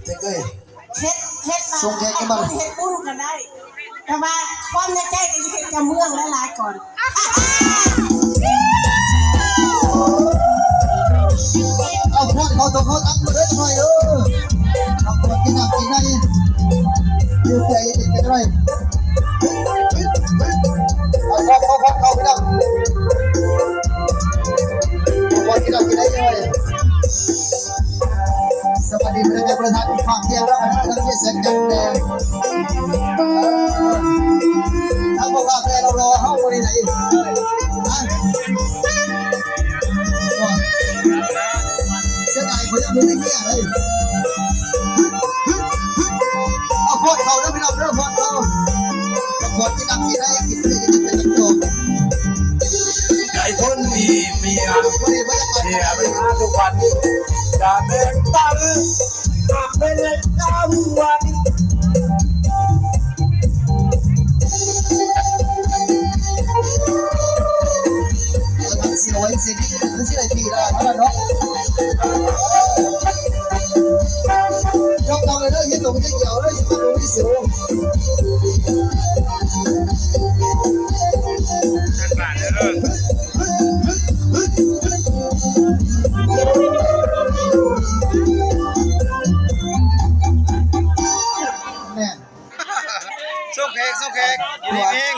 ເຈັກເອີຍ ເຮັດ ເຮັດ ສົ່ງແຂກກັນມາ ເຮັດບຸນກໍໄດ້ ແຕ່ວ່າຄວາມໃນໃຈກໍຊິເຮັດກັບເມືອງຫຼາຍໆກ່ອນ. ເອົາພວກເຂົາຕົກເຂົາຕັກມາເດີ ຊ່ອຍເດີ ເອົາພວກກິນນ້ຳກິນໃນ ຢູ່ໃຈເຢັນກັນໄວ້. ເອົາ ເອົາ ເອົາ ເອົາ ພີ່ນ້ອງ ເອົາ ພີ່ນ້ອງ ກິນໄດ້ເລີຍ. ສະບາຍດີ ເປັນຈັ່ງໃດ ປະທານ ຝາກເດຍວ ແລ້ວ ແລ້ວ ເສຍງຈັນແດ່ ທາງພວກຂ້າແຕ່ເຮົາ ເຮົາບໍ່ໄດ້ໃດ ຮະ ເສຍດາຍ ຂ້ອຍຍັງບໍ່ມີເມຍເລີຍ. ເອົາພອດເຂົ້າເດີພີ່ນ້ອງເດີ ພອດເຂົ້າ ພອດກິນນ້ຳກິນໄດ້ ກິນເບຍກິນເບຍກິນໂຈກ ໃຫ້ຄົນມີເມຍ ເມຍໄປຫາທຸກວັນ ຢ່າແບ່ງປັນ ຫາກເປັນເຈົ້າວັນ. ເອົາທາງເສຍໄວ້ເສຍດີ ມັນຊິໄດ້ທີ່ລະເທົ່ານັ້ນເນາະ. ຍົກເຕົາເລີຍເດີ ເຮັດຕົວມັນຈະກ່ຽວເລີຍ ເຮັດຕົວມັນຊິໂອ ແມ່ນ ສົ່ງແຂກ ສົ່ງແຂກ ດີເອງ.